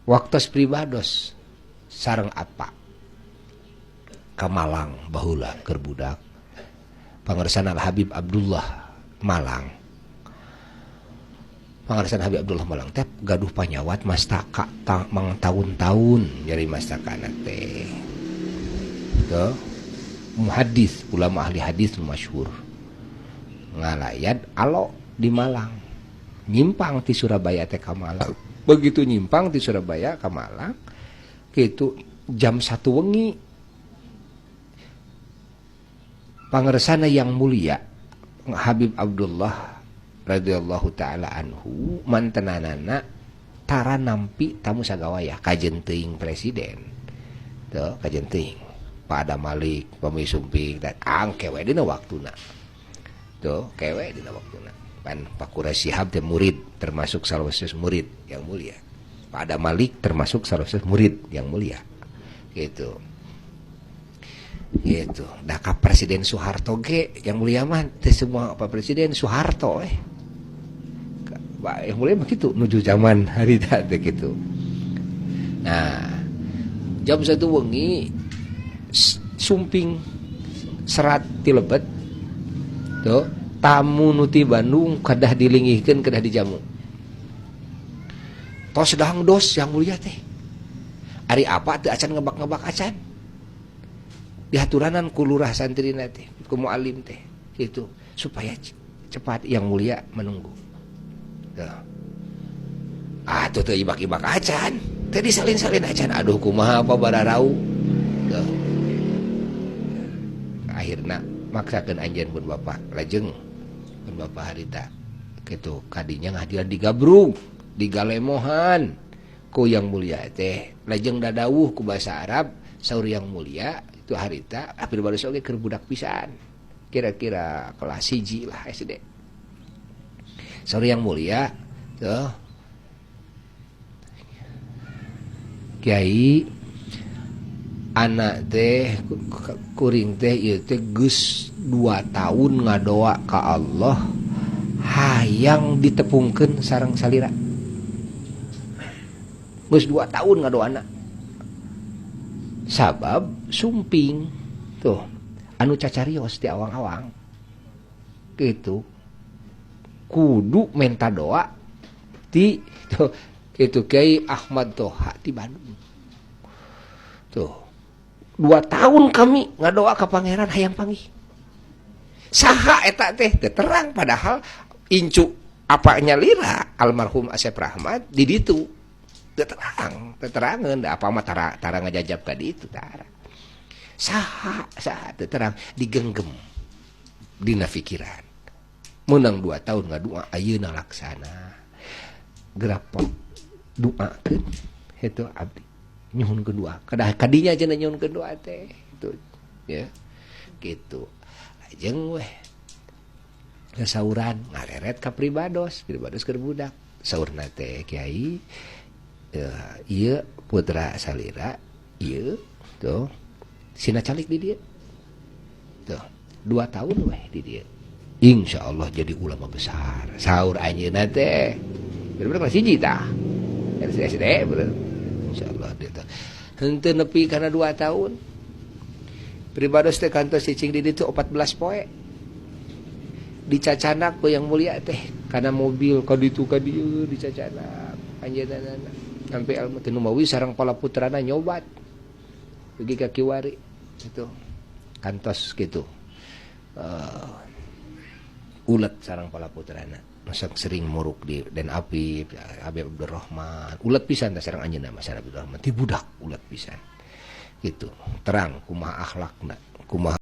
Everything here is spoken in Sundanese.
Waktos pribados sareng apa ka Malang baheula keur budak. Pangersana Habib Abdullah Malang. Pangersana Habib Abdullah Malang teh gaduh panyawat mastaka mang tahun-tahun nyari mastakana teh. Tuh muhaddis, ulama ahli hadis masyhur. Ngalayat alo di Malang. Nyimpang ti Surabaya teh ka Malang. Begitu nyimpang ti Surabaya ka Malang, kitu jam 1 wengi. Pangersana yang mulia Habib Abdullah radhiyallahu taala anhu mantenanana tara nampi tamu sagawayah kajen teuing presiden. Tuh kajen teuing Pak Adam Malik, Pami Sumping dan angke we dina waktuna. Tuh kewe dina waktuna. Pan Pak Quraish Shihab teh murid, termasuk salah satu murid yang mulia. Pak Adam Malik termasuk salah satu murid yang mulia. Gitu. Gitu. Dah ka Presiden Soeharto ge yang mulia mah teh semua Pak Presiden Soeharto Pak yang mulia mah kitu nuju zaman harita teh kitu. Nah, jam 1 wengi sumping serat ti lebet tuh tamu nu ti Bandung kedah dilingihkeun kedah dijamu. Tos dang dos yang mulia teh. Ari apa teu acan ngebak-ngebak acan. Dihaturanan ku lurah santrina teh, ku muallim teh gitu supaya cepat yang mulia menunggu. Tuh. Ah tuh teu ibak-ibak acan. Teu disalin-salin acan. Aduh kumaha apa bararau. Tuh. Akhirna maksakeun anjeun pun bapak lajeng pun bapak harita kitu kadinya ngahadiran digabrug digalemohan ku yang mulia teh lajeng dadawuh ku bahasa Arab saur yang mulia itu harita hampir baru oge keur budak pisan kira-kira kelas 1 lah SD saur yang mulia tuh kiai anak teh kuring teh ieu teh geus 2 tahun ngadoa ka Allah hayang ditepungkeun sareng salira. Geus 2 tahun ngadoana. Sabab sumping tuh anu cacarios di awang-awang. Gitu. Kudu menta doa ti tuh kitu Kiai Ahmad Toha di Bandung. Tuh 2 tahun kami ngadoa ka pangeran hayang panggih. Saha eta teh teu terang padahal incu apanya lira almarhum Asep Rahmat di ditu. Teu terang, teu terangeun da apa mah tara ngajajab ka ditu tara. Saha saha teu terang digenggem dina pikiran. Meunang 2 tahun ngadoa ayeuna laksana. Gerapok doakeun itu abdi. Nyuhun kedua kedah kadinya aja nyuhun kedua teh itu ya gitu lajeng weh sauran ngareret ka pribados pribados keur budak saurna teh kiai ieu putra salira ieu tuh sina calik di dieu tuh 2 tahun weh di dieu insyaallah jadi ulama besar saur anjeunna teh bener-bener kelas 1 tah SD bener insyaallah dia teh henteu nepi kana 2 tahun pribados teh kantos cicing di ditu 14 poe dicacanak ku yang mulia teh kana mobil ka ditu ka dieu dicacanak anjeunna sampai almu teh nu mawi sareng pala putrana nyobat pergi ka kiwari itu kantos kitu ulet sareng pala putrana masak sering muruk di Den Apip Habib Abdurrahman ulet pisan teh sareng anjeunna mah Abdurrahman ti budak ulet pisan gitu terang kumaha akhlakna kumaha